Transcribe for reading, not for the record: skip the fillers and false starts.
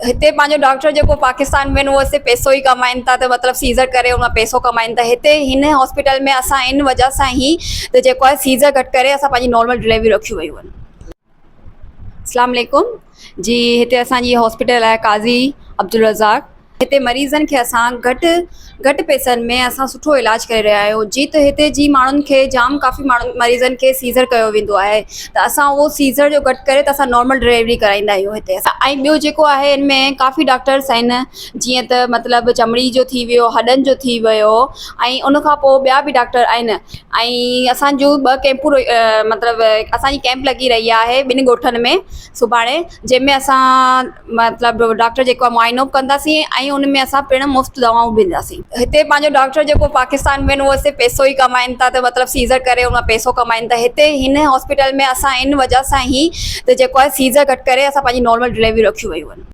هتي پنهنجو ڊاڪٽر جيڪو پاڪستان ۾ آهن اهي صرف پئسو ئي ڪمائن ٿا ته مطلب سيزر ڪري ان مان پئسو ڪمائن ٿا هتي هن هاسپيٽل ۾ اسان ان وجه سان ئي ته جيڪو آهي سيزر گهٽ ڪري اسان پنهنجي نارمل ڊليوري رکيون ويون آهن. اسلام عليڪم جي هتي اسان جي هاسپيٽل آهي قاضي عبدالرزاق هتي مريضن کي اسان گهٽ گهٽ پئسن ۾ اسان سٺو علاج ڪري رهيا آهيون جي ته هتي جي ماڻهن کي جام ڪافي ماڻهن مريضن کي سيزر ڪيو ويندو آهي ته اسان اهو سيزر جو گهٽ ڪري ته اسان نارمل ڊليوري ڪرائيندا آهيون هتي ۽ ٻيو جيڪو آهي ان ۾ ڪافي ڊاڪٽرس آهن جيئن ته مطلب چمڙي جو ٿي ويو هڏن جو ٿي ويو ۽ ان کان پوء ٻيا به ڊاڪٽر آهن ۽ اسان جون ٻه ڪيمپون مطلب اسان جي ڪيمپ لڳي رهي آهي ٻن ڳوٺن ۾ سڀاڻي جنهن ۾ اسان مطلب ڊاڪٽر جيڪو آهي معائنو به ڪنداسين ۽ ان ۾ اسان پڻ مفت دوائون به ڏينداسين. هتي پنهنجو ڊاڪٽر جيڪو پاڪستان ۾ آهن اهي صرف پئسو ئي ڪمائن ٿا ته مطلب سيزر ڪري ان مان پئسو ڪمائن ٿا هتي هن هاسپيٽل ۾ اسان ان وجه سان ئي ته جيڪو آهي سيزر گهٽ ڪري اسان پنهنجي نارمل ڊليوري رکيون ويون آهن.